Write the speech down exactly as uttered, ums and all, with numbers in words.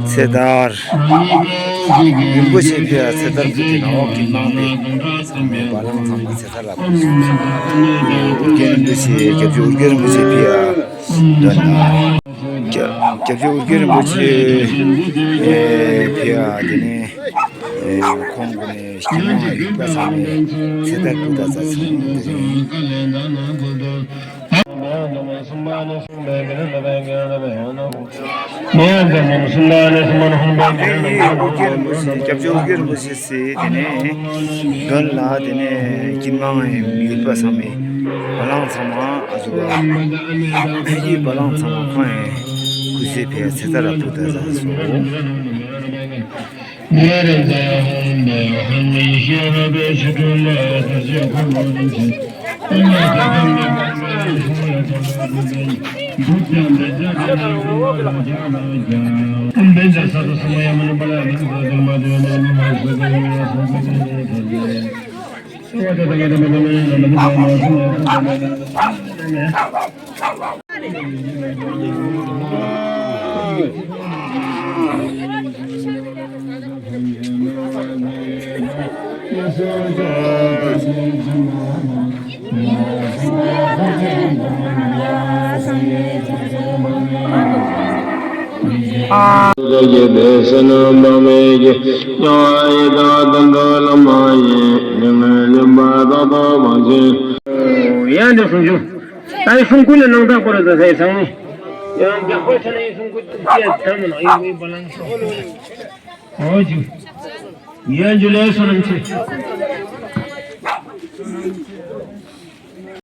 ཚེ་ཐར། རིན་པོ་ཆེ་ཕི་ཡ་ཚེ་ཐར་ཕུ་ཏི་ནང་འོག་གི་ནང་ནས་ཚང་མས་བ་ལང་ཚང་མ་ཚེ་ཐར་ལ་ཕུལ་སོང་། ཨུ་རྒྱན་རིན་པོ་ཆེ་རྒྱལ་སྤྱི་ཨུ་རྒྱན་རིན་པོ་ཆེ་ཕི་ཡ་འདོན་ན། རྒྱལ་སྤྱི་ཨུ་རྒྱན་རིན་པོ་ཆེ་ཕི་ཡ་དེ་ནས་ཁོང་གི་ནས་སྐྱིད་མ་ཡིན་པ་ཚང་མས་ཚེ་ཐར་ཕུལ་ད་ཚ་ཚང་མ་དེ་རེད། སྐྱབས་རྗེ་ཨོ་རྒྱན་རིན་པོ་ཆེ་སྲས་དེ་ནས་མདུན་ལ་དེ་ནས་དཀྱིལ་མ་ཡོད་པ་ཚང་མས་བ་ལང་ཚང་མ་ཨ་ཟུག་ག་ཕ་གིའི་བ་ལང་ཚང་མ་ཁོང་ཡང་སྐུ་ཚེ་ཕན་ཚེ་ཐར་ལ་ཕུལ་ད་ཟ་སོ། ཡང་འདི་གསུང་ཆུ། ད་ཡི་གསུང་ཀུན་ལ་ནང་དག་པོ་རེད་ཟེར་ཚང་མས། ཡང་རྒྱག་པ་ཆ་ན་ཡི་གསུང་ཀུན་ཅེས་དམ་ནང་ཡི་བའི་བ་ལང་སོ། ཨོ་ཇུ། ཡང་ཇུ་ལེ་སོ་རམ་ཆེ།